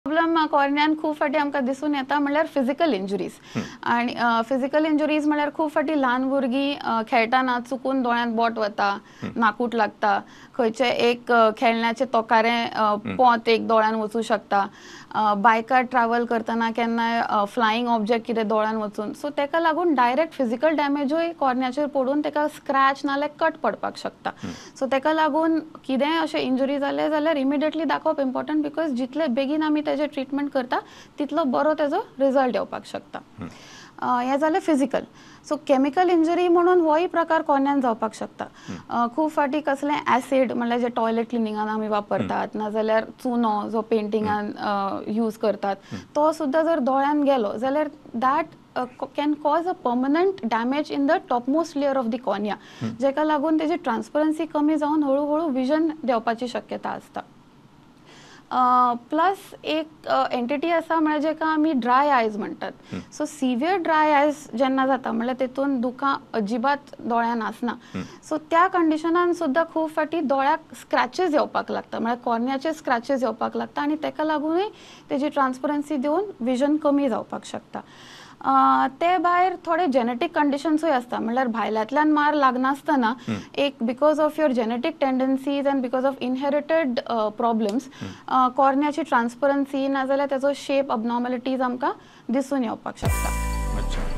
Problem कॉर्नियान खूब फावटी आमकां दिसून येता म्हणल्यार फिजिकल इंजुरीज. आनी फिजिकल इंजुरीज म्हणल्यार खूब फावटी ल्हान भुरगीं खेळटाना चुकून दोळ्यांत बोट वता, नाकूट लागता, खंयचें एक खेळण्याचें तोकारें पोंत एक दोळ्यान वचूं शकता, बायकार ट्रॅवल करतना केन्नाय फ्लायींग ऑब्जेक्ट कितें दोळ्यान वचून, सो तेका लागून डायरेक्ट फिजिकल डॅमेजूय कॉर्नियाचेर पडून तेका स्क्रॅच नाल्यार कट पडपाक शकता. सो तेका लागून कितेंय अशें इंजुरी जालें जाल्यार इमिडिएटली दाखोवप इम्पॉर्टंट, because जितले बेगीन आमी तेजें ट्रिटमेंट करता तितलो बरो तेजो रिजल्ट येवपाक शकता. हें जालें फिजिकल. सो केमिकल इंजुरी म्हणून होय प्रकार कॉर्नियान जावपाक शकता. खूब फावटी कसलें एसिड म्हणल्यार जे टॉयलेट क्लिनिंगान आमी वापरतात, नाजाल्यार चुनो जो पेंटिंगान यूज करतात तो सुद्दां जर दोळ्यान गेलो जाल्यार that can cause a permanent damage in the topmost layer of the cornea, जेका लागून तेजी ट्रान्सपरन्सी कमी जावन हळू हळू विजन देंवपाची शक्यता आसता. प्लस एक एंटिटी आसा म्हळ्यार जेका आमी ड्राय आयज म्हणटात. सो सिवियर ड्राय आयज जेन्ना जाता म्हणल्यार तेतून दुकां अजिबात दोळ्यान आसना, सो त्या कंडिशनान सुद्दां खूब फावटी दोळ्याक स्क्रॅचीस येवपाक लागता, म्हळ्यार कॉर्नियाचे स्क्रॅचीस येवपाक लागता आनी तेका लागूनय तेजी ट्रान्सपरन्सी देंवून विजन कमी जावपाक शकता. ते भायर थोडे जेनेटीक कंडिशन्सूय आसता, म्हणल्यार भायल्यांतल्यान मार लागनासतना एक because of your genetic tendencies and because of inherited problems कॉर्नियाची transparency नाजाल्यार तेजो शेप अबनॉर्मलिटीज आमकां दिसून येवपाक शकता.